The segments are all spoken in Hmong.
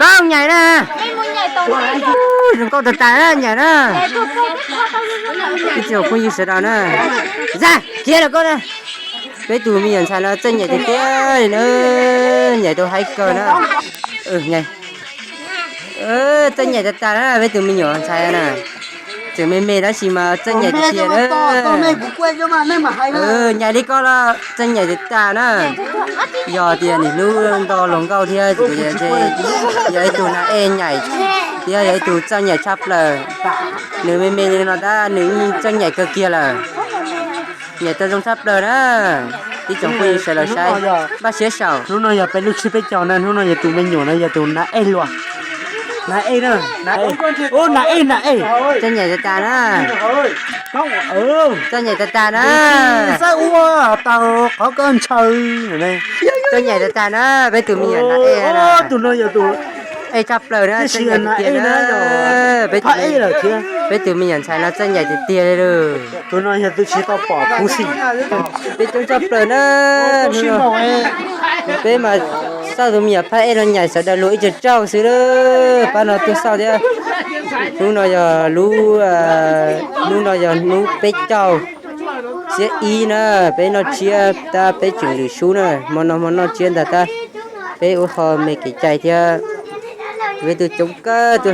Koj nyaim na. Zoo nkauj tas tas na, nyaim na. Ib tsoom phooj ywg sawv daws na, za kiag los koj na. Peb tus me nyuam ntxhais no txawj nyaim tiag tiag li na, nyaim tau haib kawg na. Txawj nyaim tas tas na peb tus me nyuam ntxhais na. Tseem me me tab sis mas txawj nyaim tiag tiag na. Nyaim li koj los txawj nyaim tas tas na. Yog tias nws hlub nto hluas nkauj thiab, yog ib tug nas ej nyaim thiab yog ib tug txawj nyaim tshaj plaws. Nws me me li no tab nws txawj nyaim kawg kiag lawm. Nyaim tau zoo tshaj plaws na. Ib tsoom phooj ywg sawv daws saib, npaj siab saum. Hnub no yog peb lub tsib peb caug na, hnub no yog tus me nyuam no yog tus nas ej luas. Nas ej na, nas ej, nas ej. Txawj nyaim tas tas na. Txawj nyaim tas tas na. Xav ua tau qhov koj ntshaw. Txawj nyaim tas tas na, peb tus me nyuam nas ej na. Tus no yog tus ej tshaj plaws na, txawj nyaim tiag tiag na. Peb tus me nyuam ntxhais no txawj nyaim tiag tiag li lawm. Tus no yog tus tsis tau pom kuv xim. Peb coob tshaj plaws na. Peb mas xauj tus me nyuam phab ej no nyaim sawv daws luag ib tsoom tsaug xwb lawm, pab no tuaj xauj thiab. Hnub no yog lub, hnub no yog hnub peb caug xiab ib na, peb noj tsiab tab peb tseem lwm sub na, hmo no hmo noj tsiab ntag tab peb ua qho me kev cai thiab. Peb tuaj coob kawg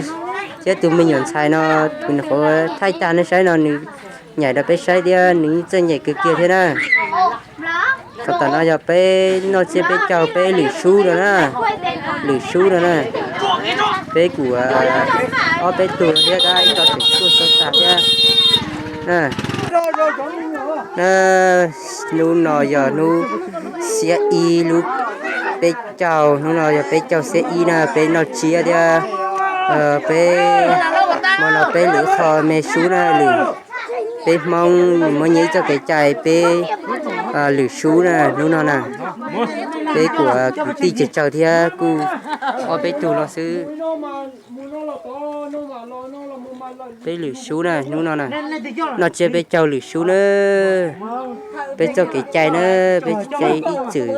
thiab, tus me nyuam ntxhais no tus nws qhuav thaij tag nej saib no nws nyaim rau peb saib thiab nws txawj nyaim kawg kiag thiab na. Qhov tom no yog peb noj tsiab peb caug peb lwm sub no na, lwm sub no na. Peb kuj ob peb tug thiab tab ib co tseem tuaj xauj tag thiab. Hnub no yog hnub xiab ib lub peb caug, hnub no yog peb caug xiab ib na, peb noj tsiab thiab. Peb hmo no peb lwm qho me sub na, lwm, peb Hmoob muaj nyias ib txoj kev cai peb lwm sub na hnub no na. Peb kuj kwv tij tsaug tsaug thiab kuj ob peb tug no xwb. Peb lwm sub na hnub no na, noj tsiab peb caug lwm sub na. Peb txoj kev cai na, peb cai ib txwm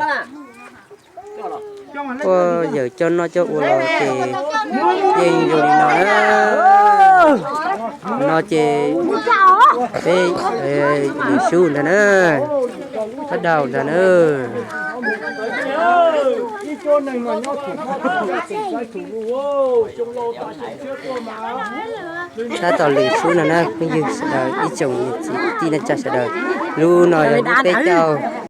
ua yawm coj noj coj ua los ces yeej zoo li no na. No ces peb lwm sub ntag na, pab daus ntag na. Tab tom lwm sub no na phooj ywg sawv daws ib tsoom niam txiv kwv tij neej tsa sawv daws, lub no yog lub peb caug.